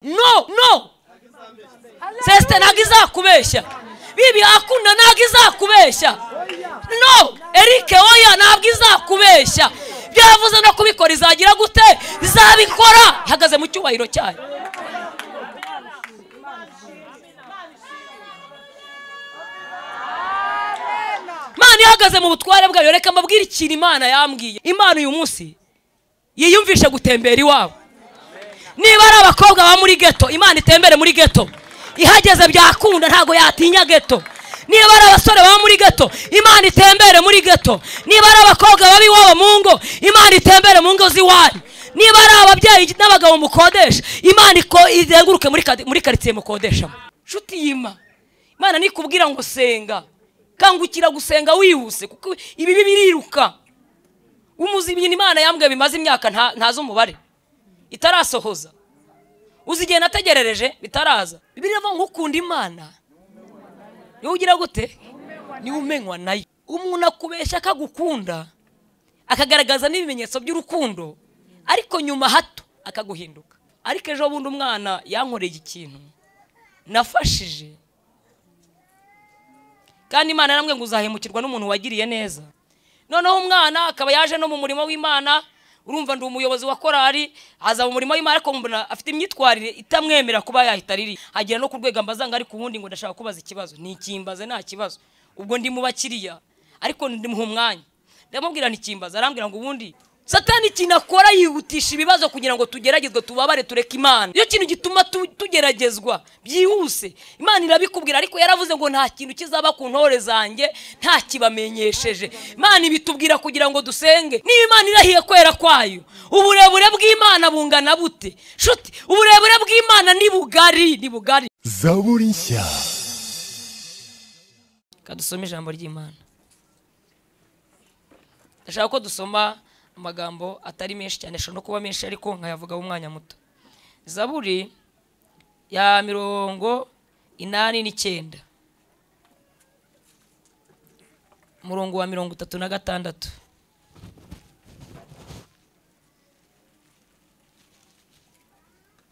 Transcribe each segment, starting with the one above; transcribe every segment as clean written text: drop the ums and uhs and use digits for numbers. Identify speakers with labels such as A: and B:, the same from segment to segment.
A: No, no. Seste ntabwo izakubeshya. Bibi akunda ntabwo izakubeshya. No, Eric oya ntabwo izakubeshya. Byavuze no kubikora izagira gute? Izabikora. Ihagaze mu cyubahiro cyayo. Imana ihagaze mu butware bwayo. Reka mbabwire ikintu Imana yambwiye. Imana uyu munsi yiyumvishe gutembera iwabo. Niba ari abakobwa ba muri ghetto, Imana itembere muri ghetto. Ihageze byakunda ntago yatinya ghetto. Niba ari abasore ba muri ghetto, Imana itembere muri ghetto. Niba ari abakobwa babi wabo mu ngo, Imana itembere mu ngo ziwanyu. Niba ari ababyeyi n'abagabo mukodesha, Imana izenguruke muri quartier mukodeshamo. Nshuti yima, Imana nikubwira ngo senga, kangukira gusenga wihuse kuko ibibi biriruka. Umuzimyi Imana yambwiye bimaze imyaka ntazo umubare itarasohoza. Uzi igihe nategerereje bitaraza. Bibiliya ivuga ngo ukunda Imana niwe ugira gute? Niwe umenywa nayo. Umuntu akubesha akagukunda, akagaragaza n'ibimenyetso by'urukundo, ariko nyuma hato akaguhinduka. Ariko ejo bundi umwana yankoreye ikintu nafashije, kandi Imana yarambwiye ngo uzahemukirwa n'umuntu wagiriye neza. Noneho umwana akaba yaje no mu murimo w'Imana. Urumva ndi umuyobozi wa korari, aza mu murimo w'Imana ariko mbona afite imyitwarire itamwemera kuba yahita riri. Agera no ku rwego ambazanga ariko ubundi ngo ndashaka kubaza ikibazo. Nikimbaze nta kibazo. Ubwo ndi mu bakiriya ariko ndi mu mwanya. Ndamubwira ntikimbaze, arambwira ngo ubundi Satani ikintu akora yihutisha ibibazo kugira ngo tugeragezwe tubabare tureke Imana. Iyo kintu gituma tugeragezwa byihuse, Imana irabikubwira ariko yaravuze ngo nta kintu kizaba ku ntore zanjye nta kibamenyesheje. Imana ibitubwira kugira ngo dusenge. Niba Imana irahiye kwera kwayo, uburebure bw'Imana bungana bute? Shuti, uburebure bw'Imana ni bugari, ni bugari.
B: Zaburi nshya.
A: Kadusome ijambo ry'Imana. Ndashaka ko dusoma amagambo atari menshi cyane, ashobora no kuba menshi ariko nkayavuga umwanya muto. Zaburi ya 89 umurongo wa 36.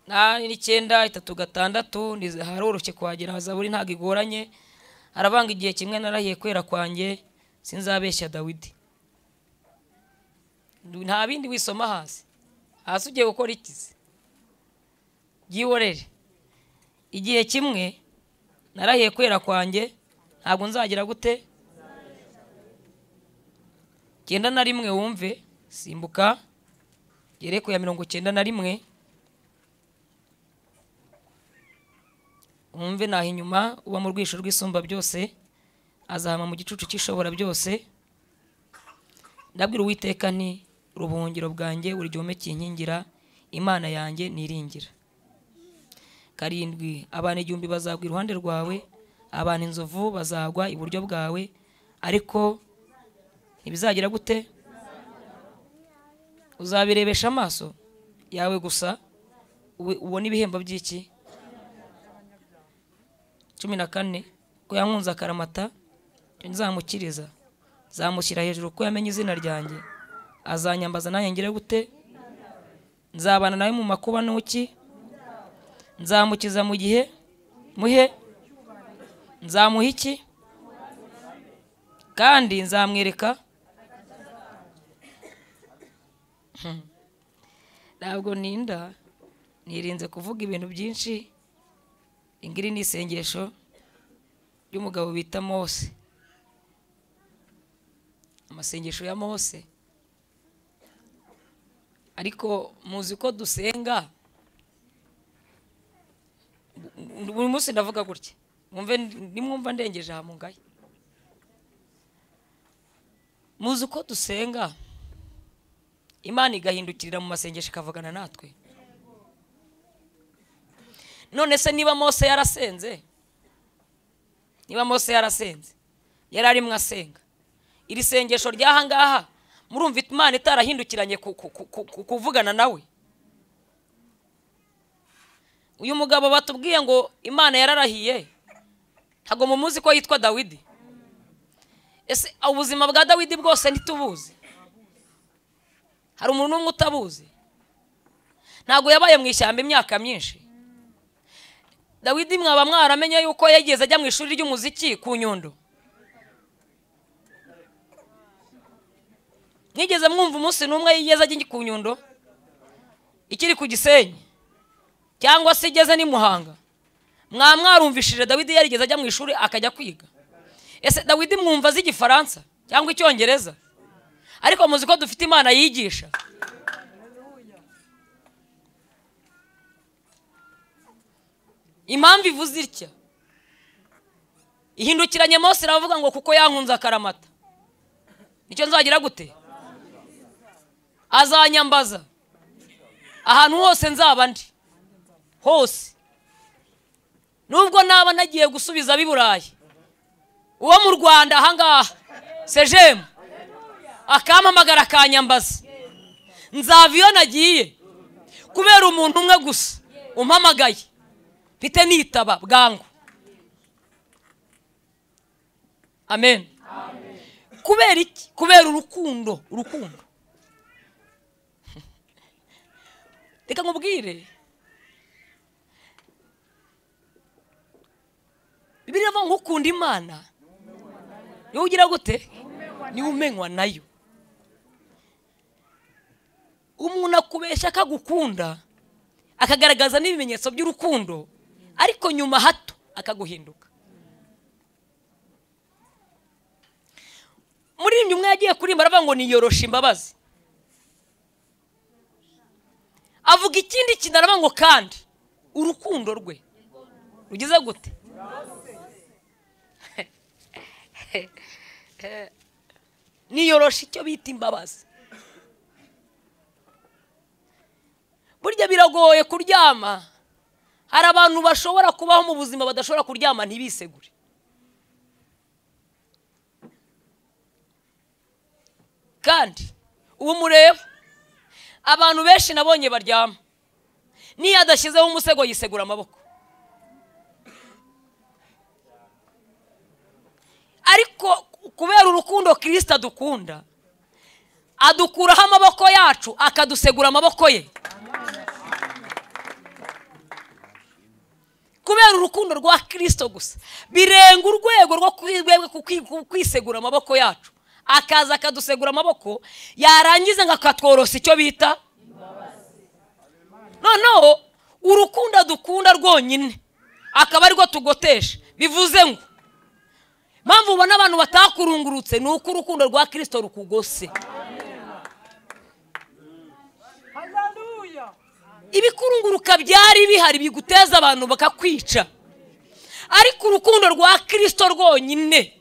A: Nani n'icyenda itatu gatandatu haroroshye kuhagera. Zaburi ntabwo igoranye. Arabanga igihe kimwe narahiye kwera kwanjye sinzabeshya Dawidi. Nta bindi wisoma hasi. Hasi ugiye gukora ikize. Giworere. Igihe kimwe narahiye kwera kwanjye ntabwo nzagira gute? 91 wumve, simbuka gere ku ya 91. Wumve naho inyuma uba mu rwisho rw'isumba byose azahama mu gicucu cy'ishobora byose. Ndabwira Uwiteka nti ubuhungiro bwanjye uri gihome kinkingira, Imana yanjye niringira. 7 abantu 1000 bazagwa iruhande rwawe, abantu inzovu bazagwa iburyo bwawe, ariko ntibizagira gute? Uzabirebesha amaso yawe gusa ubone ibihembo by'iki? 14 ko yankunze akaramata nzamukiriza, nzamushyira hejuru ko yamenye izina ryanjye, azanyambaza nanjye ngire gute? Nzabana nawe mu makuba n'uki, nzamukiza mu gihe muhe, nzamuha iki kandi nzamwereka. Ntabwo ninda nirinze kuvuga ibintu byinshi. Ingiri ni isengesho ry'umugabo bita Mose. Amasengesho ya Mose. Ariko muzi ko dusenga buri munsi ndavuga gutya, mwumve nimwumva ndengeje aha mungaye. Muzi ko dusenga Imana igahindukirira mu masengesho ikavugana natwe. None se niba Mose yarasenze, niba Mose yarasenze, yari arimo asenga, iri sengesho ryaha ngaha murumva Imana itarahindukiranye kuvugana nawe? Uyu mugabo batubwiye ngo Imana yararahiye, ntago mumuzi ko yitwa Dawidi. Ese ubuzima bwa Dawidi bwose ntitubuzi? Hari umuntu umwe utabuzi? Ntago yabaye mu ishyamba imyaka myinshi. Dawidi mwaba mwaramenye yuko yageze ajya mu ishuri ry'umuziki ku Nyundo. Nigeze mwumva umunsi n'umwe yigeze ajya ku Nyundo ikiri ku Gisenyi cyangwa se igeze ni Muhanga? Mwarumvishije Dawidi yarigeze ajya mu ishuri akajya kwiga? Ese Dawidi mwumva azi Igifaransa cyangwa Icyongereza? Ariko muzi ko dufite Imana yigisha. Impamvu ivuze itya, ihindukiranye Mose iravuga ngo kuko yankunze akaramata, nicyo nzagira gute? Azanyambaza ahantu hose nzaba ndi hose, nubwo naba nagiye gusubiza ab'i Burayi, uwo mu Rwanda ahangaha sejemu akampamagara akanyambaza, nzava iyo nagiye kubera umuntu umwe gusa umpamagaye, mfite nitaba bwangu. Amen. Kubera iki? Kubera urukundo. Urukundo. Reka nkubwire, Bibiliya ivuga ngo ukunda Imana niwe ugira gute? Niwe umenywa nayo. Umuntu akubesha akagukunda, akagaragaza n'ibimenyetso by'urukundo, ariko nyuma hato akaguhinduka. Muri umwe yagiye kurimba aravuga ngo niyorosha imbabazi, avuga ikindi kintu aravuga ngo kandi urukundo rwe rugize gute? Niyorosha icyo bita imbabazi. Burya biragoye kuryama. Hari abantu bashobora kubaho mu buzima badashobora kuryama ntibisegure. Kandi ubu mureba abantu benshi nabonye baryama, niyo adashyizeho umusego yisegura amaboko. Ariko kubera urukundo Kristo adukunda, adukuraho amaboko yacu akadusegura amaboko ye. Kubera urukundo rwa Kristo gusa birenga urwego rwo kwisegura amaboko yacu, akaza akadusegura amaboko, yarangiza ngo akatworosa icyo bita noneho urukundo dukunda rwonyine akaba arirwo tugotesha. Bivuze ngo mpamvu ubona abantu batakurungurutse ni uko urukundo rwa Kristo rukugose. Ibikurunguruka byari bihari biguteza abantu bakakwica, ariko urukundo rwa Kristo rwonyine,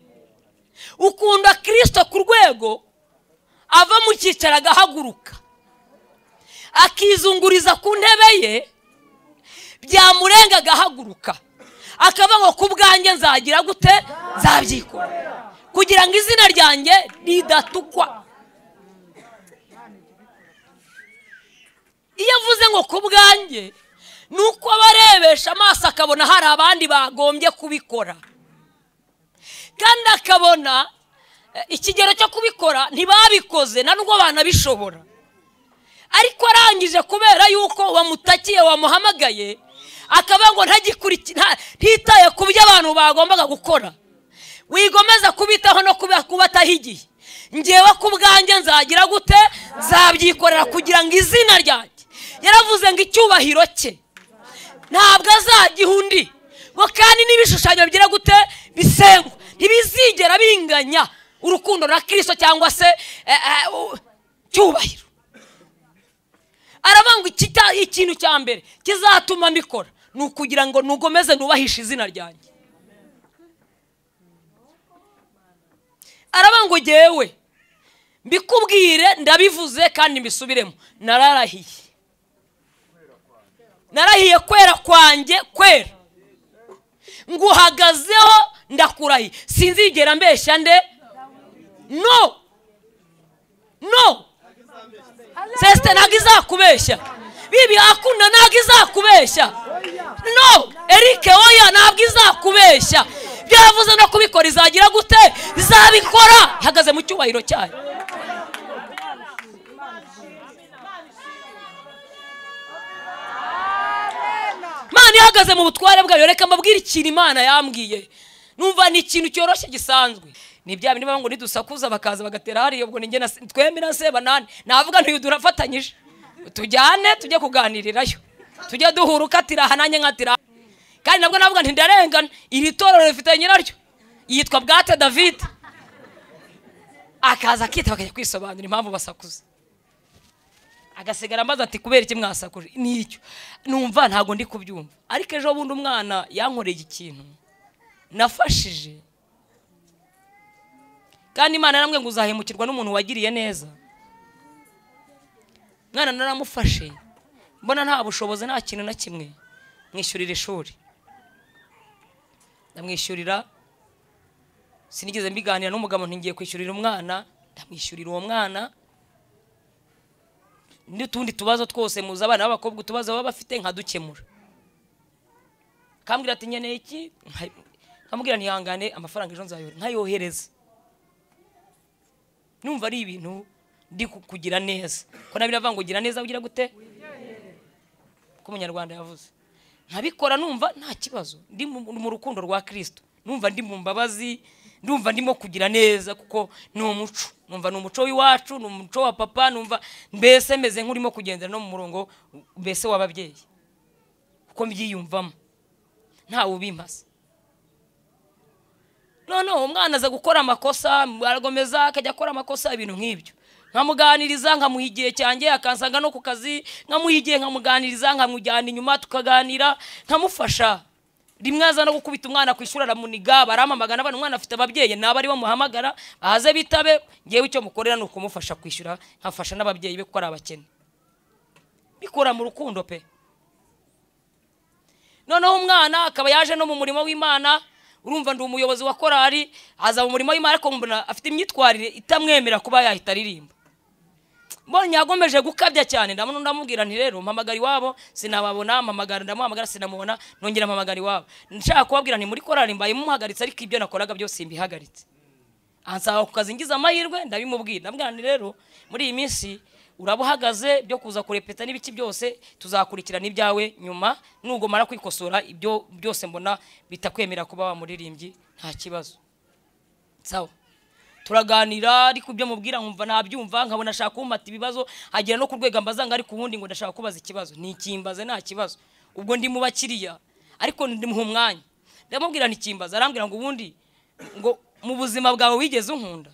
A: ukunda Kristo ku rwego ava mu cyicaro agahaguruka akizunguriza ku ntebe ye, byamurenga agahaguruka akavuga ngo ku bwanjye nzagira gute? Nzabyikora kugira ngo izina ryanjye ridatukwa. Iyo avuze ngo ku bwanjye, ni uko abarebesha amaso akabona hari abandi bagombye kubikora, kandi akabona ikigero cyo kubikora ntibabikoze na nubwo banabishobora. Ariko arangije kubera yuko wamutakiye wamuhamagaye, akaba ngo ntitaye ku byo abantu bagombaga gukora, wigomeza kubitaho no kubataho igihe, ngewe ku bwanjye nzagira gute? Nzabyikorera kugira ngo izina ryanjye. Yaravuze ngo icyubahiro cye ntabwo azagiha undi, ngo kandi n'ibishushanyo bigira gute? Bisengwa, ntibizigera binganya urukundo rwa Kristo cyangwa se cyubahiro. Aravuga ngo ikintu cya mbere kizatuma mbikora ni ukugira ngo nugomeze nubahishe izina ryanjye. Aravuga ngo jyewe mbikubwire, ndabivuze kandi mbisubiremo, nararahiye, narahiye kwera kwanjye kwera, nguhagazeho ndakurahiye, sinzigera mbeshya nde? No, no, Sesite ntabwo izakubeshya, bibi akunda ntabwo izakubeshya, no Eric oya ntabwo izakubeshya. Byavuze no kubikora izagira gute? Izabikora. Ihagaze mu cyubahiro cyayo. Imana Imana ihagaze mu butware bwayo, reka mbabwire ikintu Imana yambwiye. Numva ni ikintu cyoroshye gisanzwe. Ni bya bindi ngo nidusakuza bakaza bagatera hariya, ubwo ninjye twemera se banani. Navuga nti durafatanyije. Tujyane tujye kuganirirayo. Tujye duhura ukatira hananye nkatira. Kandi nabwo navuga nti ndarengana, iri torero rifite nyiraryo. Yitwa Bwate David. Akaza akita bakajya kwisobanura impamvu basakuza. Agasigara amaze ati kubera iki mwasakuje? Nicyo numva ntago ndi kubyumva. Ariko ejo bundi umwana yankoreye ikintu nafashije, kandi Imana yaramwe ngo uzahemukirwa n'umuntu wagiriye neza. Mwana naramufashe mbona nta bushobozi nta kintu na kimwe, mwishyurira ishuri, ndamwishyurira. Sinigeze mbiganira n'umugabo ntingiye kwishyurira umwana, ndamwishyurira uwo mwana. N'utundi tubazo twose muza abana b'abakobwa utubazo baba bafite nkadukemura. Kambwira ati nkeneye iki, nkamubwira ntihangane amafaranga ejo nzayohereza, nkayohereza. Numva ari ibintu ndi kugira neza, ko nabiravuga ngo gira neza ugira gute, ko umunyarwanda yavuze. Nkabikora numva nta kibazo, ndi mu rukundo rwa Kristo, numva ndi mu mbabazi, ndumva ndimo kugira neza kuko ni umuco. Numva ni umuco w'iwacu, ni umuco wa papa, numva mbese meze nk'urimo kugendera no mu murongo mbese w'ababyeyi, kuko mbyiyumvamo ntawe ubimpaza. Noneho umwana aza gukora amakosa, aragomeza akajya akora amakosa, ibintu nk'ibyo. Nkamuganiriza, nkamuha igihe cyanjye, akansanga no ku kazi, nkamuha igihe nkamuganiriza, nkamujyana inyuma tukaganira, nkamufasha. Rimwe aza no gukubita umwana ku ishuri aramuniga, baramamagana, abana umwana afite ababyeyi nabo ari bamuhamagara baze bitabe. Ngewe icyo mukorera ni ukumufasha kwishyura, nkafasha n'ababyeyi be kuko ari abakene. Bikora mu rukundo pe. Noneho umwana akaba yaje no mu murimo w'Imana, urumva ndi umuyobozi wa korari, aza mu murimo w'Imana ariko mbona afite imyitwarire itamwemera kuba yahita aririmba. Mbonye yagomeje gukabya cyane, ndamubona ndamubwira nti rero mpamagara iwabo sinababona, mpamagara ndamuhamagara sinamubona, nongera mpamagara iwabo. Nshaka kubabwira nti muri korari mbaye mumuhagaritse, ariko ibyo nakoraga byose simbihagaritse. Ansaba ku kazi ngize amahirwe ndabimubwira, ndamubwira nti rero muri iyi minsi urabuhagaze byo kuza kurepeta n'ibiki byose, tuzakurikirana ibyawe nyuma nugomara kwikosora ibyo byose mbona bitakwemera kuba wa muririmbyi nta kibazo. Sawa. Turaganira ariko ibyo mubwira nkumva nabyumva, nkabona ashaka kumpata ibibazo, agera no ku rwego mbaza ngo ariko ubundi ngo ndashaka kubaza ikibazo, nikimbaze nta kibazo. Ubwo ndi mu bakiriya ariko ndi mu mwanya, ndamubwira nikimbaza, arambwira ngo ubundi ngo mu buzima bwawe wigeze unkunda.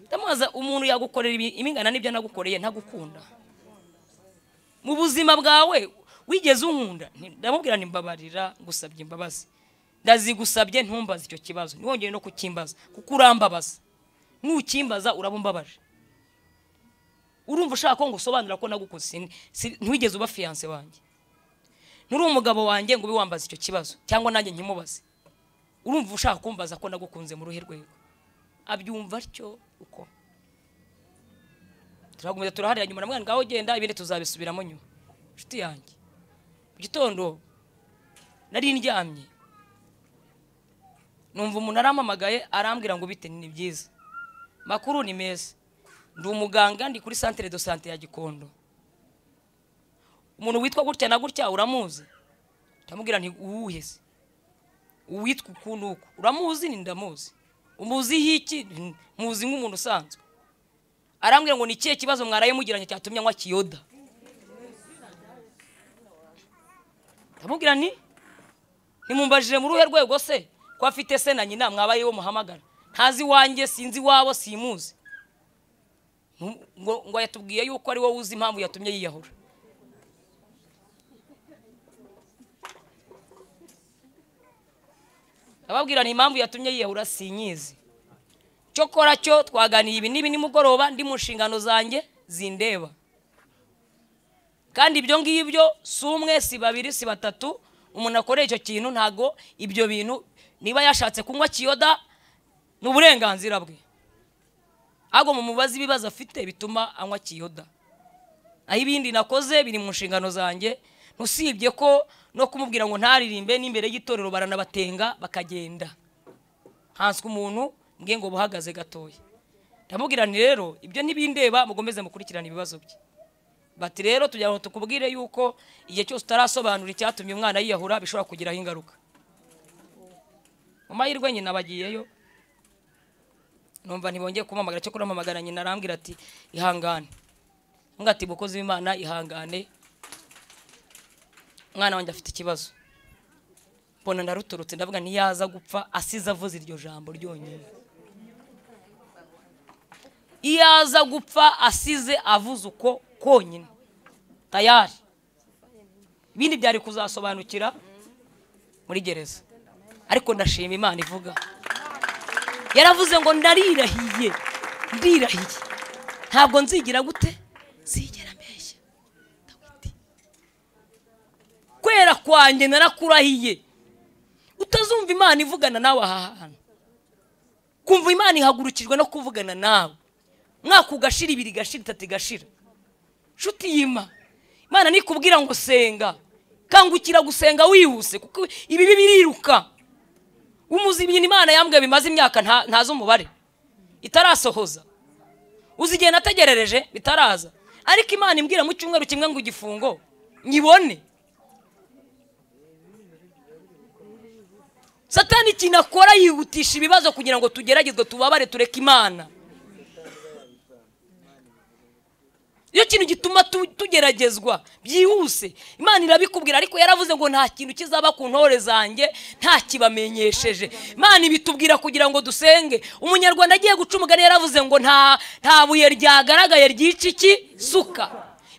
A: Ndamubaza umuntu yagukorera imingana n'ibyo nagukoreye ntagukunda, mu buzima bwawe wigeze unkunda? Ndamubwira nti mbabarira, ngusabye imbabazi, ndazigusabye ntumbaze icyo kibazo, ntiwongere no kukimbaza kuko urambabaza, nukimbaza urabumbabaje. Urumva ushaka ko ngusobanura ko nagukoze, ntiwigeze uba fiance wanjye, nturi umugabo wanjye ngo ube wambaza icyo kibazo cyangwa nanjye nkimubaze. Urumva ushaka kumbaza ko nagukunze mu ruhe rwego? Abyumva atyo uko. Turakomeza turaharira nyuma, namwana ngaho genda ibindi tuzabisubiramo nyuma. Inshuti yanjye, mu gitondo nari ndyamye, numva umuntu arampamagaye arambwira ngo bite, ni byiza, makuru ni meza, ndi umuganga ndi kuri centre de santé ya Gikondo, umuntu witwa gutya na gutya uramuzi? Ndamubwira nti uwuhe se? Uwitwa ukuntu uko uramuzi? Ni ndamuzi. Umuzi hiki? Muzi nk'umuntu usanzwe. Arambwira ngo ni ikihe kibazo mwaraye mugiranye cyatumye anywa kiyoda? Ndamubwira nti nimumbajije mu ruhe rwego se ko afite se na nyina mwabaye wo muhamagara, ntazi wanjye sinzi wabo simuzi, ngo yatubwiye yuko ari wowe uzi impamvu yatumye yiyahura. Ababwira ni impamvu yatumye yiyahura sinyizi, cyokora cyo twaganiye ibi n'ibi nimugoroba ndi mu nshingano zanjye zindeba, kandi ibyo ngibyo si umwe si babiri si batatu umuntu akoreye icyo kintu, ntago ibyo bintu niba yashatse kunywa kiyoda ni uburenganzira bwe, ahubwo mumubaze ibibazo afite bituma anywa kiyoda. Aho ibindi nakoze biri mu nshingano zanjye, ntusibye ko no kumubwira ngo ntaririmbe n'imbere y'itorero baranabatenga bakagenda. Hanswe umuntu mbwiye ngo buhagaze gatoya, ndamubwira nti rero ibyo ntibindeba, mugomeze mukurikirana ibibazo bye. Bati rero tugira ngo tukubwire yuko igihe cyose utarasobanura icyatumye umwana yiyahura bishobora kugiraho ingaruka. Mu mahirwe nyina bagiyeyo, numva ntibongeye kumpamagara, cyo kuramamagara nyina arambwira ati ihangane. Mbwa ati bukozi w'Imana ihangane, umwana wanjye afite ikibazo. Mbona ndaruturutse ndavuga ntiyaza gupfa asize avuze iryo jambo ryonyine. Iyaza gupfa asize avuze uko konyine, tayari ibindi byari kuzasobanukira muri gereza. Ariko ndashima Imana ivuga, yaravuze ngo ndarirahiye, ndirahiye ntabwo nzigira gute, nzigera mbeshya. Dawidi, kwera kwanjye narakurahiye. Utazumva Imana ivugana nawe aha hantu, kumva Imana ihagurukijwe no kuvugana nawe, mwaka ugashira, ibiri gashira, itatu igashira. Nshuti y'Imana, Imana nikubwira ngo senga, kangukira gusenga wihuse, kuko ibibi biriruka. Umuzi ibintu Imana yambwiye bimaze imyaka ntazi umubare itarasohoza, uzi igihe nategerereje bitaraza, ariko Imana imbwira mu cyumweru kimwe ngo igifungo nyibone. Satani ikintu akora yihutisha ibibazo kugira ngo tugeragezwe, tubabare, tureke Imana. Iyo kintu gituma tugeragezwa byihuse, Imana irabikubwira, ariko yaravuze ngo nta kintu kizaba ku ntore zanjye nta kibamenyesheje. Imana ibitubwira kugira ngo dusenge. Umunyarwanda agiye guca umugani yaravuze ngo nta buye ryagaragaye ryica iki suka.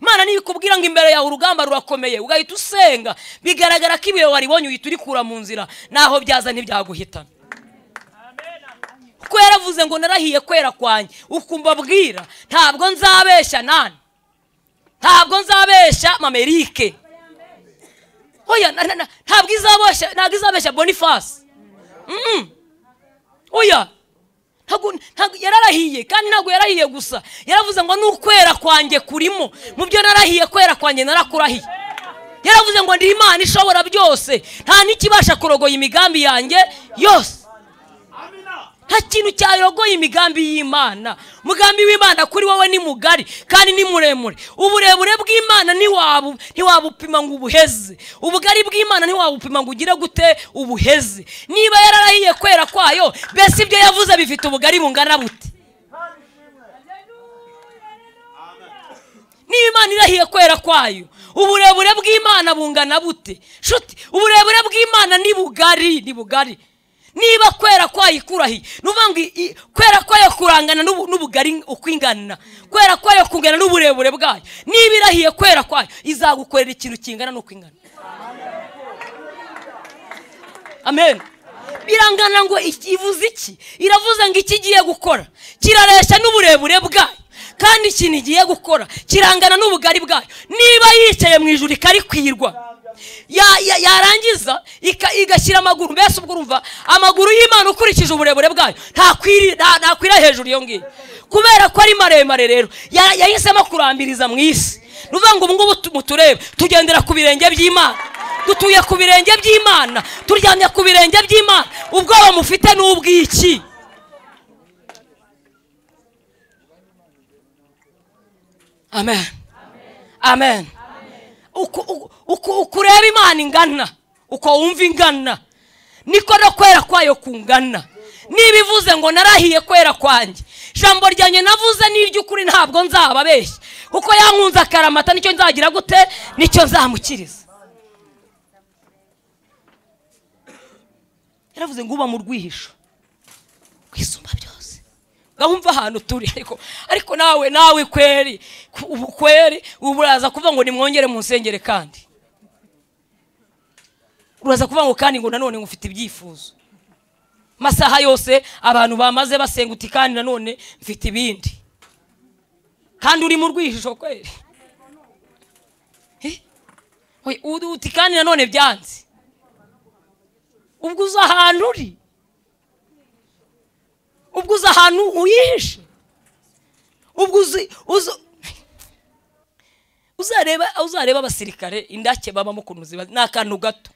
A: Imana nibikubwira ngo imbere yawe urugamba rurakomeye, ugahita usenga, bigaragara ko ibuye waribonye uhita urikura mu nzira, naho byaza ntibyaguhitana. Kuko yaravuze ngo narahiye kwera kwanjye, ukumva abwira ntabwo nzabeshya nani, ntabwo nzabeshya Mamerike, oya, ntabwo izabeshya, ntabwo izabeshya Boniface. Oya, ntabwo yararahiye, kandi ntabwo yarahiye gusa, yaravuze ngo n'ukwera kwanjye kurimo mu byo narahiye, kwera kwanjye narakurahiye. Yaravuze ngo ndi Imana ishobora byose, nta n'ikibasha kurogoya imigambi yanjye yose. Nta kintu cyarogoye imigambi y'Imana. Umugambi w'Imana kuri wowe ni mugari kandi ni muremure. Uburebure bw'Imana ntiwabupima ngo ubuheze, ubugari bw'Imana ntiwabupima ngo ugire gute ubuheze. Niba yararahiye kwera kwayo, mbese ibyo yavuze bifite ubugari bungana bute? Niba Imana irahiye kwera kwayo, uburebure bw'Imana bungana bute? Shuti, uburebure bw'Imana ni bugari, ni bugari. Niba kwera kwayo ikurahiye, nuvuga ngo kwera kwayo kurangana n'ubugari ukwingana, kwera kwayo kungana n'uburebure bwayo. Niba irahiye kwera kwayo, izagukorera ikintu kingana n'ukwingana. Amen. Birangana ngo ivuze iki? Iravuze ngo iki igiye gukora kiraresha n'uburebure bwayo, kandi ikintu igiye gukora kirangana n'ubugari bwayo. Niba yicaye mu ijuru ikarikwirwa, yarangiza igashyira amaguru, mbese ubwo urumva amaguru y'Imana ukurikije uburebure bwayo ntakwira hejuru iyo ngiyo, kubera ko ari maremare. Rero yahisemo kurambiriza mu isi. Nuvuga ngo ubu ngubu muturebe, tugendera ku birenge by'Imana, dutuye ku birenge by'Imana, turyamye ku birenge by'Imana. Ubwoba mufite n'ubwiki? Amen, amen. Uko ureba Imana ingana, uko wumva ingana, niko no kwera kwayo kungana. Niba ivuze ngo narahiye kwera kwanjye, ijambo ryanjye navuze ni iry'ukuri, ntabwo nzababeshya, kuko yankunze akaramata, nicyo nzagira gute, nicyo nzamukiriza. Yaravuze ngo uba mu rwihisho kwisumba byose. Gahumva ahantu turi, ariko nawe kweri, ubu kweri uraza kuvuga ngo nimwongere mu nsengere, kandi uraza kuvuga ngo kandi ngo nanone ngufite ibyifuzo. Masaha yose abantu bamaze basenga uti kandi nanone mfite ibindi, kandi uri mu rwihisho kweri. Uti kandi nanone byanze, ubwo uza ahantu uri, ubwo uza ahantu uyihishe, ubwo uzareba abasirikare indake babamo ukuntu ziba, ni akantu gato.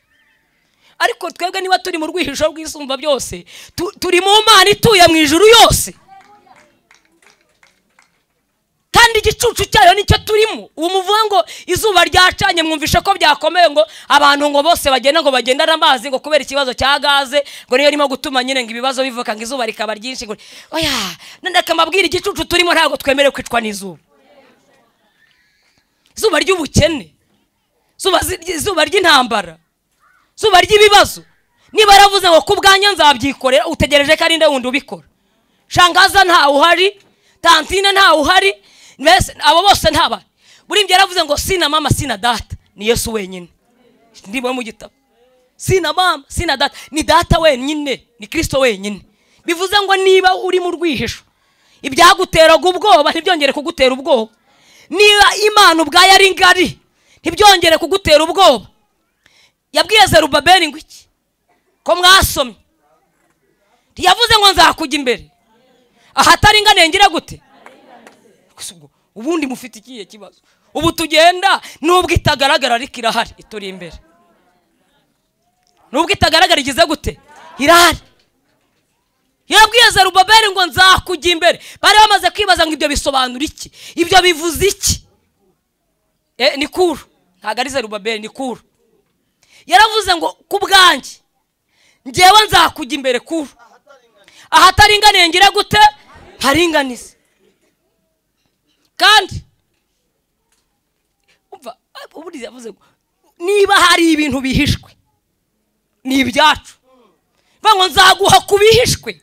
A: Ariko twebwe niba turi mu rwihisho rw'isumba byose, turi mu Mana ituye mu ijuru yose. Kandi igicucu cyayo nicyo turimo. Ubu muvuga ngo izuba ryacanye, mwumvishe ko byakomeye ngo abantu ngo bose bagenda ngo bagendana amazi ngo kubera ikibazo cya gaze, ngo niyo irimo gutuma nyine ngo ibibazo bivuka, ngo izuba rikaba ryinshi, ngo oya. Ndakamabwira igicucu turimo, ntabwo twemerewe kwicwa n'izuba. Izuba ry'ubukene, izuba ry'intambara, izuba ry'ibibazo. Niba yaravuze ngo ku bwanjye nzabyikorera, utegereje ko ari nde wundi ubikora? Shangaza ntawe uhari, tantine ntawe uhari, mbese abo bose ntaba. Buri mbye yaravuze ngo sina mama sina data, ni Yesu wenyine. Ndimo mu gitabo. Sina mama sina data, ni data wenyine, ni Kristo wenyine. Bivuze ngo niba uri mu rwihisho, ibyaguteraga ubwoba ntibyongere kugutera ubwoba. Niba Imana ubwayo ari ngari, ntibyongere kugutera ubwoba. Yabwiye Zerubabeli ngo iki? Ko mwasomye? Ntiyavuze ngo nzakujya imbere ahataringaniye ngira gute? Ubundi mufite ikihe kibazo? Ubu tugenda nubwo itagaragara ariko irahari, ituri imbere. Nubwo itagaragara igize gute? Irahari. Yabwiye Zerubabeli ngo nzakujya imbere. Bari bamaze kwibaza ngo ibyo bisobanura iki? Ibyo bivuze iki? Ni kuru. Ntabwo ari Zerubabeli, ni kuru. Yaravuze ngo ku bwanjye njyewe nzakujya imbere kuru. Ahataringaniye ngira gute? Haringanize. Kandi umva, ubundi yavuze ngo niba hari ibintu bihishwe ni ibyacu. Ngo nzaguha kubihishwe.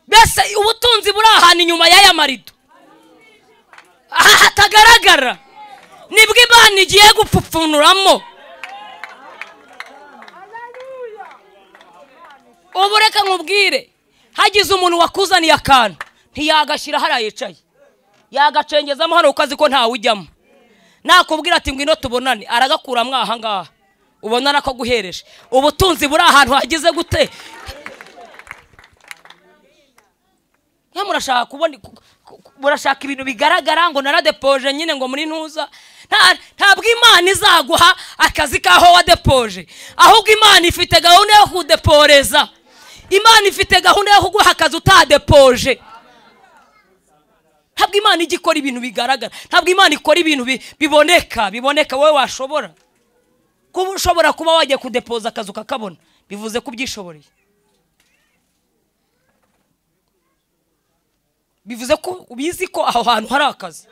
A: Mbese ubutunzi buri ahantu inyuma y'aya marido, aha hatagaragara, nibwo Imana igiye gupfupfunuramo. Ubu reka nkubwire, hagize umuntu wakuzaniye akantu ntiyagashyira hariya yicaye, yagacengezamo hano kuko azi ko ntawe ujyamo. Nakubwira ati ngwino tubonane, aragakuramo aha ngaha, ubona nako guhereje. Ubutunzi buri ahantu hagize gute? Murashaka kubona, murashaka ibintu bigaragara ngo naradepoje nyine ngo muri ntuza. Ntabwo Imana izaguha akazi kaho wadepoje, ahubwo Imana ifite gahunda yo kudeporeza. Imana ifite gahunda yo kuguha akazi utadepoje. Ntabwo Imana ijya ikora ibintu bigaragara, ntabwo Imana ikora ibintu biboneka, biboneka wowe washobora. Kuba ushobora kuba wagiye kudepoza akazi ukakabona, bivuze ko ubyishoboreye. Bivuze ko ubizi ko aho hantu hari akazi.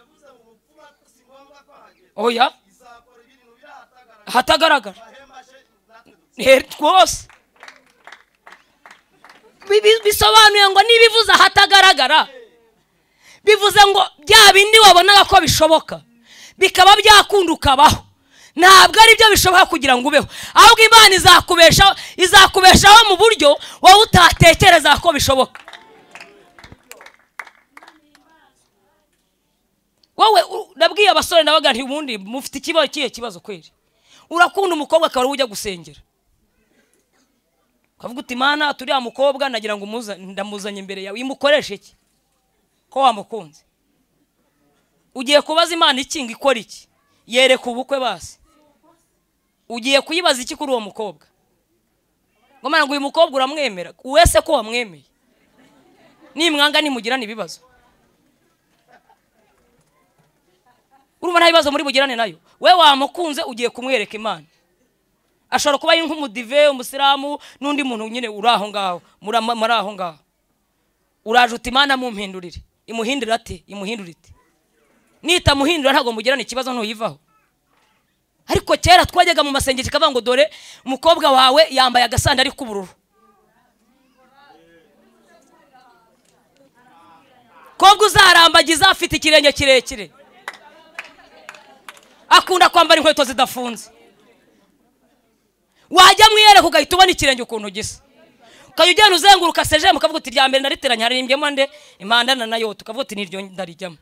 A: Oya, hatagaragara rwose. Bisobanuye ngo nibivuze ahatagaragara, bivuze ngo bya bindi wabonaga ko bishoboka bikaba byakunda ukabaho, ntabwo ari byo bishoboka kugira ngo ubeho, ahubwo Imana izakubeshaho, izakubeshaho mu buryo wowe utatekereza ko bishoboka. Wowe nabwiye abasore nabaga nti ubundi mufite ikibazo kihe kibazo kweri? Urakunda umukobwa akaba ujya gusengera, ukavuga uti Imana turiya mukobwa nagira ngo ndamuzanye imbere yawe, imukoreshe iki ko wamukunze? Ugiye kubaza Imana iki ngo ikora iki? Yereka ubukwe basi. Ugiye kuyibaza iki kuri uwo mukobwa? Ngo Mana ngo uyu mukobwa uramwemera? Wese ko wamwemeye, nimwanga nimugirana ibibazo. Urumva nta bibazo muri bugirane nayo. We wamukunze ugiye kumwereka Imana. Ashobora kuba ari nk'umudive, umusilamu n'undi muntu nyine uri aho ngaho, muri aho ngaho. Uraje uti Imana mumpindurire. Imuhindura ati, imuhindura iti. Nitamuhindura ntabwo mugirana ikibazo, ntuyivaho. Ariko kera twajyaga mu masengesho ikavuga ngo dore umukobwa wawe yambaye agasandari k'ubururu. Kobwa uzarambagiza afite ikirenge kirekire, akunda kwambara inkweto zidafunze. Wajya mwiyereka ugahita ubona ikirenge ukuntu gisa, ukajya ugenda uzenguruka seje, mukavuga uti rya mbere nariteranye haririmbye nde impandana nayo, tukavuga uti niryo ndarijyamo.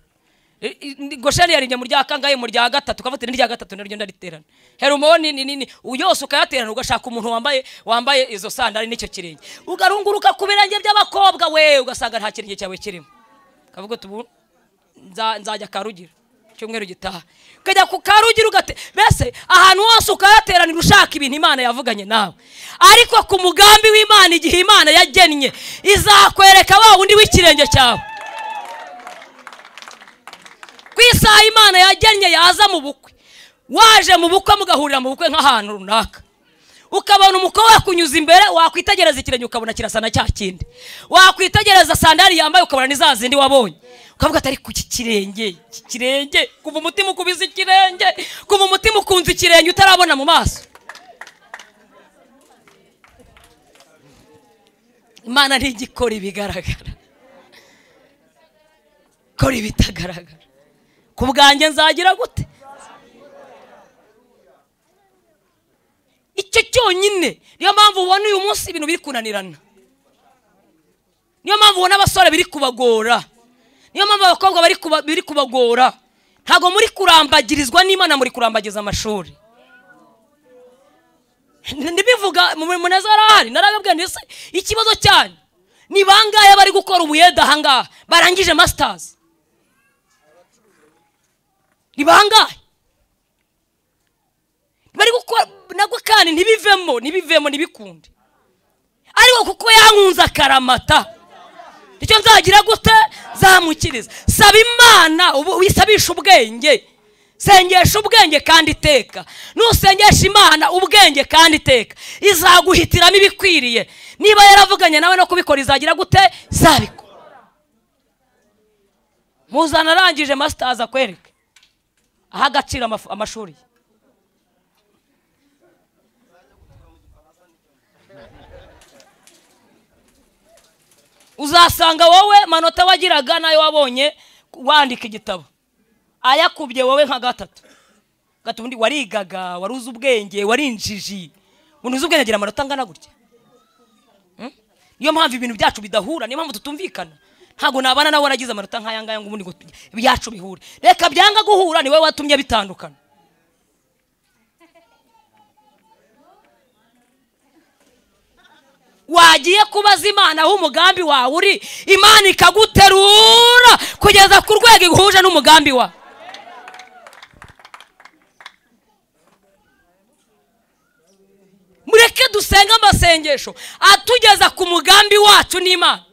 A: Gosheni yaririmbye mu rya kangahe, mu rya gatatu, ukavuga uti ni rya gatatu naryo ndariterana. Herumoni ni nini yose ukayaterana, ugashaka umuntu wambaye izo sandali n'icyo kirenge, ugarunguruka ku birenge by'abakobwa we ugasanga nta kirenge cyawe kirimo. Ukavuga uti ubu nzajya Karugira cyumweru gitaha, ukajya ku Karugira ugate, mbese ahantu hose ukayateranira ushaka ibintu Imana yavuganye nawe. Ariko ku mugambi w'Imana, igihe Imana yagennye, izakwereka wa wundi w'ikirenge cyawe. Ku isaha Imana yagennye yaza mu bukwe, waje mu bukwe mugahurira mu bukwe nk'ahantu runaka, ukabona umukobwa kunyuza imbere, wakwitegereza ikirenge ukabona kirasa na cya kindi, wakwitegereza sandali yambaye ukabona ni za zindi wabonye, ukavuga ati ariko iki kirenge, iki kirenge, kuva umutima ukubiza ikirenge, kuva umutima ukunze ikirenge utarabona mu maso. Imana ntigikora ibigaragara, kora ibitagaragara. Ku bwanjye nzagira gute? Icyo cyonyine. Niyo mpamvu ubona uyu munsi ibintu biri kunanirana, niyo mpamvu ubona abasore biri kubagora, niyo mpamvu abakobwa biri kubagora. Ntabwo muri kurambagirizwa n'Imana, muri kurambagiza amashuri. Ndibivuga Munezero ahari, narababwiye nti ikibazo cyanyu ni bangahe bari gukora ubuyede aha ngaha barangije masters? Ni bangahe bari gukora nagwe kandi ntibivemo, ntibivemo, ntibikunde, ariko kuko yankunze akaramata, icyo nzagira gute? Nzamukiriza. Saba Imana, wisabisha ubwenge, sengesha ubwenge kandi iteka. Nusengesha Imana ubwenge kandi iteka, izaguhitiramo ibikwiriye. Niba yaravuganye nawe no kubikora, izagira gute? Zabikora. Muzana arangije masters akwereke aha agaciro amashuri. Uzasanga wowe manota wagiraga nayo wabonye wandika igitabo ayakubye wowe nka gatatu gatundi, warigaga, waruzi ubwenge, warinjiji. Umuntu uzi ubwenge agira amanota angana gutya. Niyo mpamvu ibintu byacu bidahura, niyo mpamvu tutumvikana. Ntabwo nabana nawe waragize amanota nk'aya ngaya ngo ubundi ngo ibyacu bihure. Reka byanga guhura, ni wowe watumye bitandukana. Wagiye kubaza Imana aho umugambi wawe uri, Imana ikaguterura kugeza ku rwego ihuje n'umugambi wawe. Mureke dusenge amasengesho atugeza ku mugambi wacu n'Imana.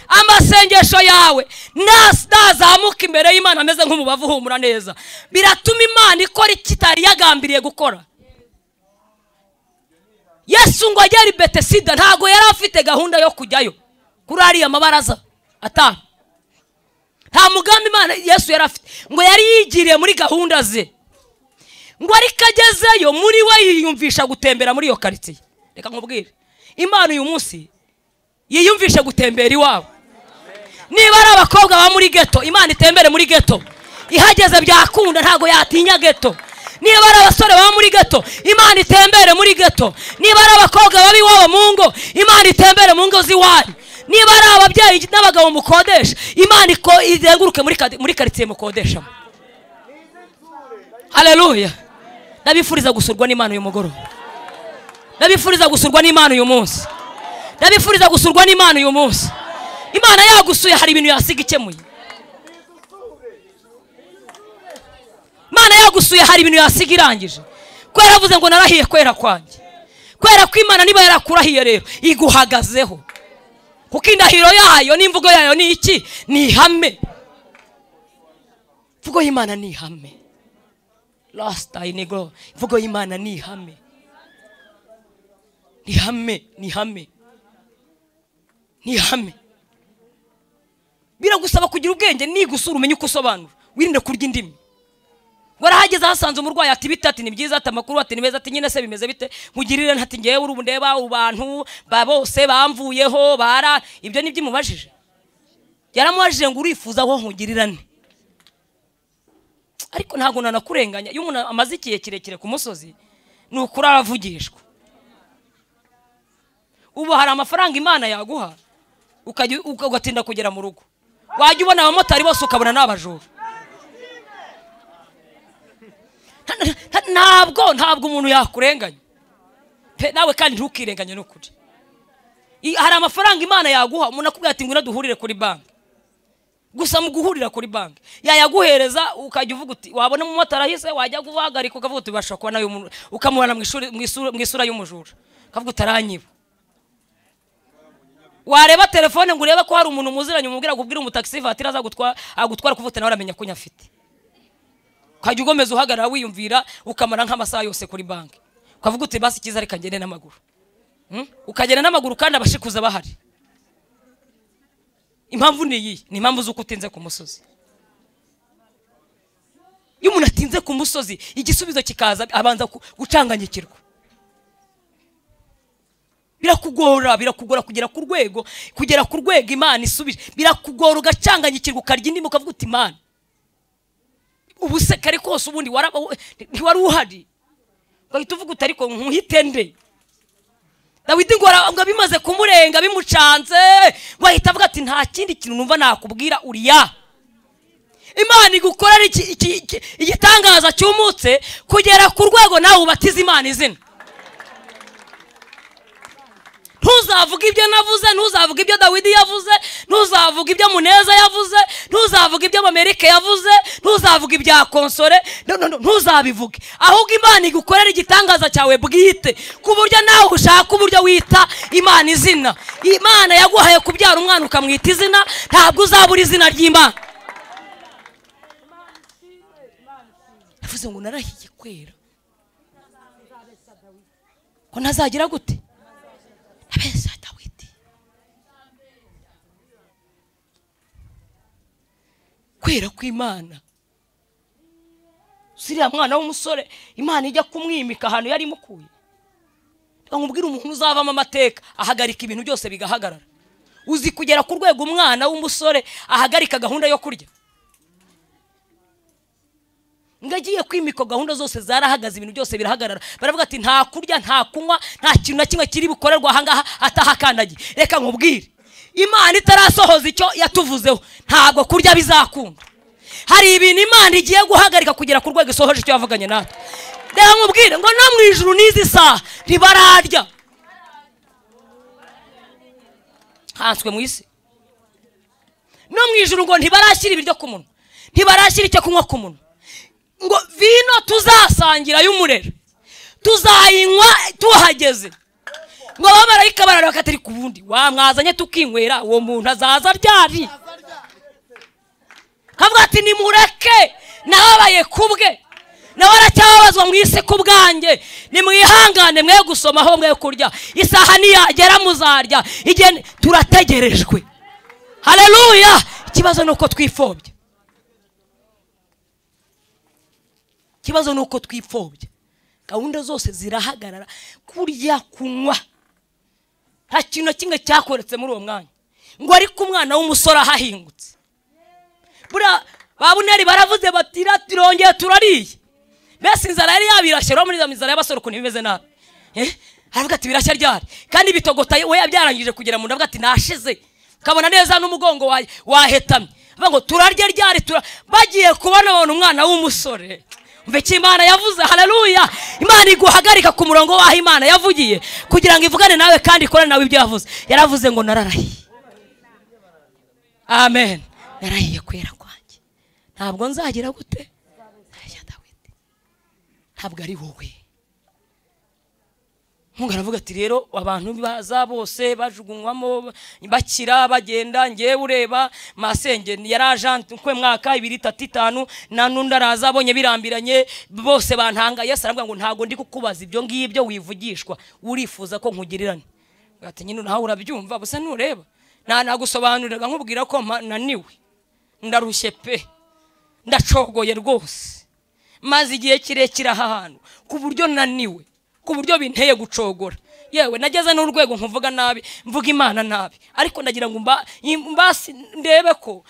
A: Amasengesho yawe nazamuka imbere y'Imana ameze nk'umubavu uhumura neza, biratuma Imana ikora ikitari yagambiriye gukora. Yesu ngo agere i Betesida ntago yari afite gahunda yo kujyayo kuri ariya mabaraza atanu. Nta mugambi Imana Yesu yari afite, ngo yari yigiriye muri gahunda ze, ngo ariko agezeyo muri we yiyumvisha gutembera muri iyo quartier. Reka nkubwire, Imana uyu munsi yiyumvisha gutembera iwabo. Niba ari abakobwa ba muri ghetto, Imana itembere muri ghetto. Ihageze byakunda, ntago yatinya ghetto. Niba ari abasore baba muri ghetto, Imana itembere muri ghetto. Niba ari abakobwa babi iwabo mu ngo, Imana itembere mu ngo z'iwanyu. Niba ari ababyeyi n'abagabo mukodesha, Imana izenguruke muri quartier mukodeshamo. Haleluya. Ndabifuriza gusurwa n'Imana uyu mugoroba. Ndabifuriza gusurwa n'Imana uyu munsi. Ndabifuriza gusurwa n'Imana uyu munsi. Imana yagusuye hari ibintu yasiga ikemuye. Imana yagusuye hari ibintu yasiga irangije. Ko yaravuze ngo narahiye kwera kwanjye. Kwera ko Imana niba yarakurahiye rero iguhagazeho. Kuko indahiro yayo n'imvugo yayo ni iki? Ni ihame. Imvugo y'Imana ni ihame. Last I nego. Imvugo y'Imana ni ihame. Ni ihame, ni ihame. Ni ihame. Biragusaba kugira ubwenge, nigusura umenye uko usobanura. Wirinde kurya indimi. Warahageze hasanze umurwayi ati bite, ati ni byiza, ati amakuru, ati ni meza, ati nyine se bimeze bite, nkugirire ntati ngewe urubu ndeba abantu ba bose bamvuyeho bara. Ibyo ni byimubajije. Yaramubajije ngo urifuza aho nkugirirane. Ariko ntago nanakurenganya, iyo umuntu amaze ikihe kirekire ku musozi ni ukuri aravugishwa. Ubu hari amafaranga Imana yaguha ukajya ugatinda kugera mu rugo, wajya ubona abamotari bose ukabona n'abajura. Ntabwo umuntu yakurenganya nawe, kandi ntukirenganye n'ukuri. Hari amafaranga Imana yaguha umuntu akubwira ati ngwino duhurire kuri banki, gusa mu guhurira kuri banki yayaguhereza ukajya uvuga uti wabona umumotari ahise wajya guhagarika ukavuga uti bashobora kuba nawe ukamubona mu isura y'umujura ukavuga utaranyiba. Wareba telefone ngo urebe ko hari umuntu muziranye umubwira kubwira umutaxi vatira aza agutwara kuvuta nawe aramenya ko nyafite. Ukajya ugomeza uhagarara wiyumvira ukamara nk'amasaha yose kuri banki. Ukavuga uti basi kiza reka ngende n'amaguru. Ukagenda n'amaguru kandi abashikuza bahari. Impamvu ni iyi, ni impamvu z'uko utinze ku musozi. Iyo umuntu atinze ku musozi igisubizo kikaza abanza gucanganyikirwa. Birakugora, birakugora kugera ku rwego, kugera ku rwego Imana isubije. Birakugora ugacanganyikirwa ukarya indimi ukavuga uti Imana ubu se kare kose ubundi ntiwari uhari. Ugahita uvuga uti ariko nkuhite nde? Dawidi ngo bimaze kumurenga bimucanze, wahita avuga ati nta kindi kintu numva nakubwira uriya. Imana igukorera igitangaza cyumutse kugera ku rwego nawe ubatiza Imana izina. Ntuzavuga ibyo navuze, ntuzavuga ibyo Dawidi yavuze, ntuzavuga ibyo Muneza yavuze, ntuzavuga ibyo Amerika yavuze, ntuzavuga ibya Konsore, ntuzabivuge. Ahubwo Imana igukorera igitangaza cyawe bwite, ku buryo nawe ushaka uburyo wita Imana izina. Imana yaguhaye kubyara umwana ukamwita izina, ntabwo uzabura izina ry'Imana. Yavuze ngo narahiye kwera ko ntazagira gute? Abeza Dawidi. Kwera kw'Imana. Siriya mwana w'umusore Imana ijya kumwimika ahantu yari imukuye. Nkubwira umuntu uzavamo amateka ahagarika ibintu byose bigahagarara. Uzi kugera ku rwego umwana w'umusore ahagarika gahunda yo kurya. Ngagiye kwimika gahunda zose zarahagaze, ibintu byose birahagarara. Baravuga ati nta kurya, nta kunywa, nta kintu na kimwe kiri bukorerwa aha ngaha atahakandagiye. Reka nkubwire, Imana itarasohoza icyo yatuvuzeho ntabwo kurya bizakunda. Hari ibintu Imana igiye guhagarika kugera ku rwego isohoje icyo yavuganye natwe. Reka nkubwire ngo no mu ijuru n'izi saha ntibararya. Hanswe mu isi. No mu ijuru ngo ntibarashyira ibiryo ku munwa, ntibarashyira icyo kunywa ku munwa. Ngo vino tuzasangira y'umurera tuzayinywa tuhageze. Ngo abamarayika barara bakatari ku bundi wamwazanye tukinywera, uwo muntu azaza ryari? Kavuga ati nimureke nababaye kubwe, nawe aracyababazwa mu isi ku bwanjye, nimwihangane mwe gusoma aho mwe kurya, isaha niyagera muzarya. Igihe turategerejwe. Haleluya! Ikibazo nuko twifobye. Ikibazo nuko twipfobye. Gahunda zose zirahagarara, kurya kunywa. Nta kintu kimwe cyakoretse muri uwo mwanya. Ngo ariko umwana w'umusore ahahingutse. Bura babuneri baravuze bati turongeye turariye. Mbese inzara yari yabirashye muri za mizara y'abasore ukuntu bimeze nabi. Aravuga ati birashya ryari? Kandi bitogota we yabyarangije kugera mu ndavuga ati nashize. Kabona neza n'umugongo wahetamye. Avuga ngo turarye ryari bagiye kubona abantu umwana w'umusore. Umva Imana yavuze, haleluya. Imana iguhagarika ku murongo waho Imana yavugiye kugira ngo ivugane nawe kandi ikore nawe ibyo yavuze. Yaravuze ngo nararahiye. Amen. Narahiye kwera kwanjye. Ntabwo nzagira gute? Nzajya Dawidi. Ntabwo ari wowe. Mungu aravuga ati rero abantu baza bose bajugunywamo bakira bagenda, ngewe ureba masenge yarajante kwe mwaka 2 3 5 na nundi araza abonye birambiranye bose bantanga. Yesu aravuga ngo ntago ndi kukubaza ibyo ngibyo wivugishwa, urifuza ko nkugirirane. Ati nyine nawe urabyumva gusa nureba nta nagusobanuriraga nkubwira ko naniwe, ndarushye pe, ndacogoye rwose, maze igihe kirekire aha hantu ku buryo naniwe, ku buryo binteye gucogora. Yewe nageze n'urwego nkuvuga nabi, mvuga Imana nabi, ariko ndagira ngo mbasi ndebe ko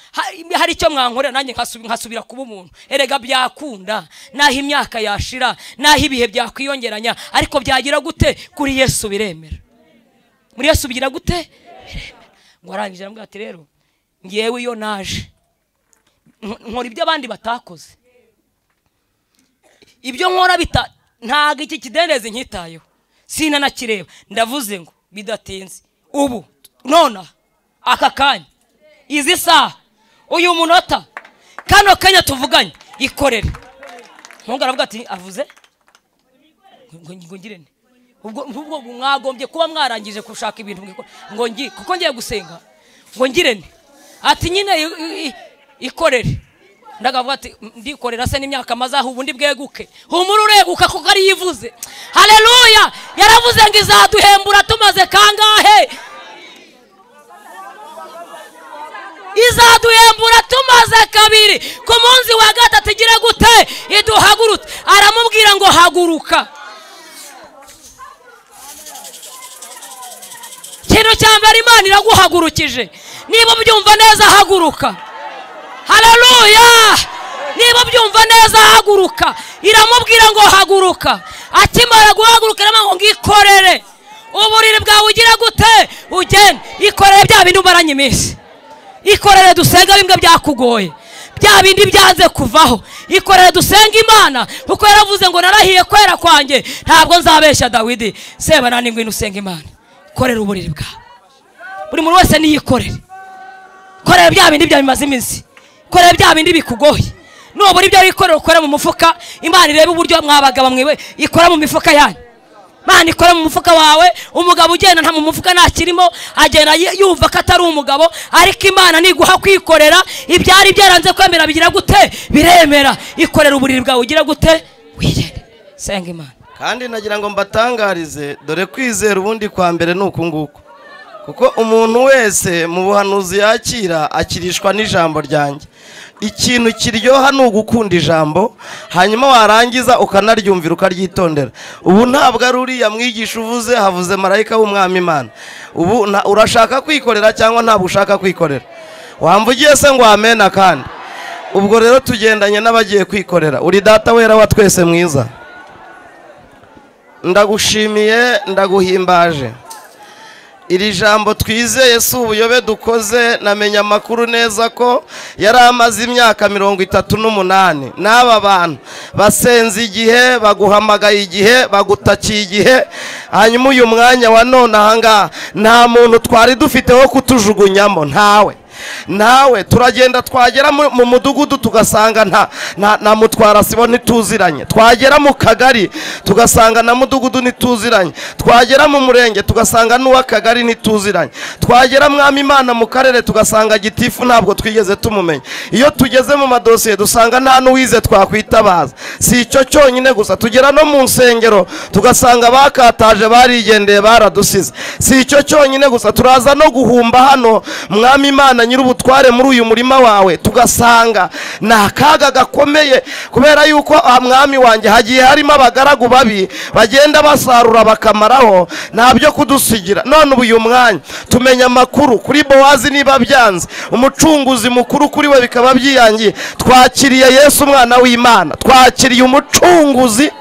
A: hari icyo mwankorera nanjye nkasubira kuba umuntu. Erega byakunda naho imyaka yashira, naho ibihe byakwiyongeranya, ariko byagira gute? Kuri Yesu biremera. Muri Yesu bigira gute? Biremera. Ngo arangije arambwira ati rero ngewe iyo naje nkora ibyo abandi batakoze, ibyo nkora bita ntago iki kidendezi nkitayeho, sinanakireba. Ndavuze ngo bidatinze ubu nona aka kanya, izi saha, uyu munota, kano kanya tuvuganye, ikorere. Mungu aravuga ati avuze ngo ngire nte? Ubwo mwagombye kuba mwarangije gushaka ibintu ngo ngi kuko ngiye gusenga ngo ngire nte? Ati nyine ikorere. Ndagavuga ati ndikorera se n'imyaka maze aho ubundi bweguke. Humura ureguka kuko ari yivuze. Haleluya! Yaravuze ngo izaduhembura tumaze kangahe? Izaduhembura tumaze kabiri. Ku munsi wa gatatu igira gute? Iduhagurutse. Aramubwira ngo haguruka. Ikintu cya mbere Imana iraguhagurukije. Niba ubyumva neza haguruka. Haleluya! Niba ubyumva neza haguruka. Iramubwira ngo haguruka. Akimara guhaguruka iramubwira ngo ngikorere uburiri bwawe ugira gute? Ugende ikorere bya bindi umaranye iminsi. Ikorere dusenga bimwe byakugoye, bya bindi byanze kuvaho. Ikorere dusenga Imana, kuko yaravuze ngo narahiye kwera kwanjye ntabwo nzabeshya Dawidi. Seba nani ngwino usenga Imana. Korera uburiri bwawe. Buri muntu wese niyikorere. Korera bya bindi byabimaze iminsi. Korera bya bindi bikugoye. Nubura ibyo wikorera ukora mu mufuka, Imana irebe uburyo mwabagaba mwiwe ikora mu mifuka yanyu. Imana ikora mu mufuka wawe. Umugabo ugenda nta mu mufuka ntakirimo, agenda yumva ko atari umugabo, ariko Imana niguha kwikorera ibyari byaranze kwemera bigira gute? Biremera. Ikorera uburiri bwawe ugira gute? Wigende. Senga Imana.
B: Kandi nagira ngo mbatangarize, dore kwizera ubundi kwa mbere ni uku nguku. Kuko umuntu wese mu buhanuzi yakira akirishwa n'ijambo ryanjye. Ikintu kiryoha ni ugukunda ijambo, hanyuma warangiza ukanaryumvira ukaryitondera. Ubu ntabwo ari uriya mwigisha uvuze, havuze marayika w'umwami Imana. Ubu urashaka kwikorera cyangwa ntabwo ushaka kwikorera? Wamvugiye se ngo amena? Kandi ubwo rero tugendanye n'abagiye kwikorera. Uri data wera wa twese mwiza, ndagushimiye, ndaguhimbaje. Iri jambo twizeye si ubuyobe dukoze. Namenya amakuru neza ko yari amaze imyaka 38. N'aba bantu basenze igihe, baguhamagaye igihe, bagutakiye igihe, hanyuma uyu mwanya wa none ahangaha nta muntu twari dufite wo kutujugunyamo, ntawe. Nawe turagenda twagera mu mudugudu tugasanga nta mutwara sibo ntituziranye, twagera mu kagari tugasanga na mudugudu ntituziranye, twagera mu murenge tugasanga n'uw'akagari ntituziranye, twagera mwami Imana mu karere tugasanga gitifu ntabwo twigeze tumumenya. Iyo tugeze mu madosiye dusanga nta n'uwize twakwitabaza. Si icyo cyonyine gusa, tugera no mu nsengero tugasanga bakataje barigendeye baradusize. Si icyo cyonyine gusa, turaza no guhumba hano mwami Imana nyir'ubutware muri uyu murima wawe tugasanga ni akaga gakomeye, kubera yuko mwami wanjye hagiye harimo abagaragu babi bagenda basarura bakamaraho, nta byo kudusigira. None ubu uyu mwanya tumenya amakuru kuri Bowazi niba byanze, umucunguzi mukuru kuri we bikaba byiyangiye. Twakiriye Yesu umwana w'Imana, twakiriye umucunguzi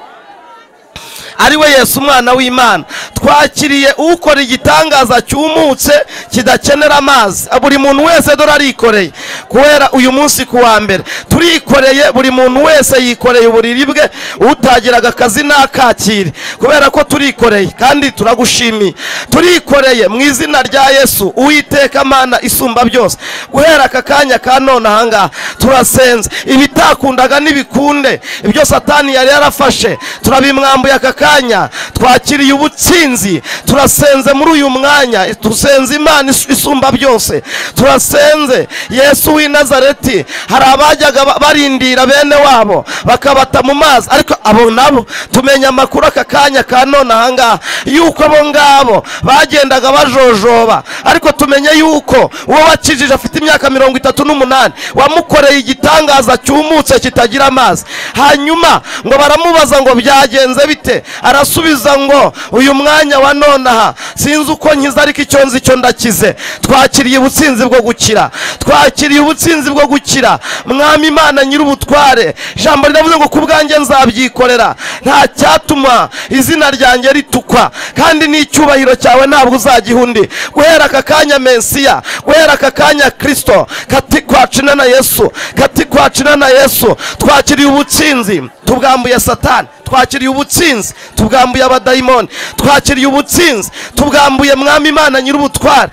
B: ari we Yesu umwana w'Imana, twakiriye ukora igitangaza cyumutse kidakenera amazi. Buri muntu wese dore arikoreye, kubera uyu munsi ku wa mbere turikoreye, buri muntu wese yikoreye uburiri bwe, utagiraga akazi nakakire, kubera ko turikoreye. Kandi turagushimiye, turikoreye mu izina rya Yesu Uwiteka Mana isumba byose. Guhera aka kanya ka none ahangaha turasenze, ibitakundaga nibikunde, ibyo Satani yari yarafashe turabimwambuye aka kanya, twakiriye ubutsinzi. Turasenze muri uyu mwanya, tusenze Imana isumba byose, turasenze Yesu w'i Nazareti. Hari abajyaga barindira bene wabo bakabata mu mazi, ariko abo nabo tumenya amakuru aka kanya ka none ahangaha yuko abo ngabo bagendaga bajojoba, ariko tumenye yuko uwo wakijije afite imyaka 38 wamukoreye igitangaza cyumutse kitagira amazi. Hanyuma ngo baramubaza ngo byagenze bite, arasubiza ngo uyu mwanya wa nonaha sinzi uko nkiza, ariko icyo nzi cyo ndakize. Twakiriye ubutsinzi bwo gukira, twakiriye ubutsinzi bwo gukira. Mwami Imana nyir'ubutware, ijambo riravuze ngo kubwanjye nzabyikorera, nta cyatuma izina ryanjye ritukwa, kandi n'icyubahiro cyawe ntabwo uzagiha undi. Guhera aka kanya Mesiya, guhera aka kanya Kristo, kati kwacina na Yesu, kati kwacina na Yesu. Twakiriye ubutsinzi, tubwambuye Satani, twakiriye ubutsinzi, tubwambuye abadayimoni, twakiriye ubutsinzi, tubwambuye mwami Imana nyir'ubutware,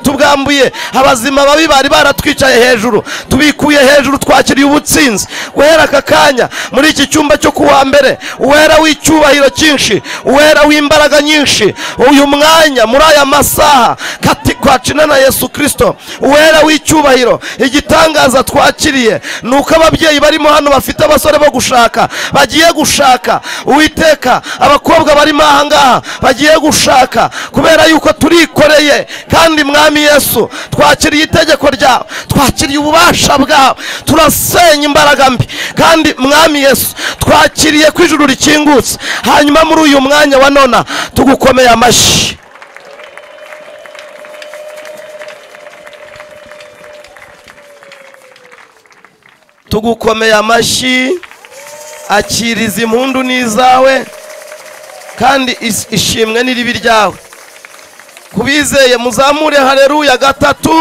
B: tubwambuye abazima babi bari baratwicaye hejuru, tubikuye hejuru, twakiriye ubutsinzi. Guhera aka kanya muri iki cyumba cyo kuwa mbere, uwera w'icyubahiro cyinshi, uwera w'imbaraga nyinshi, uyu mwanya muri aya masaha kati Kwa jina na Yesu Kristo uwera w'icyubahiro, igitangaza twakiriye ni uko ababyeyi barimo hano bafite abasore bo gushaka bagiye gushaka. Uwiteka, abakobwa barimo aha ngaha bagiye gushaka, kubera yuko turikoreye. Kandi Mwami Yesu, twakiriye itegeko ryawe, twakiriye ububasha bwawe, turasenya imbaraga mbi. Kandi Mwami Yesu, twakiriye ko ijuru rikingutse. Hanyuma muri uyu mwanya wa nona tugukomeye amashyi. Tugukomeye amashyi, akiriza impundu n'izawe, kandi ishimwe n'iribi ryawe. Kubizeye muzamure haleluya gatatu.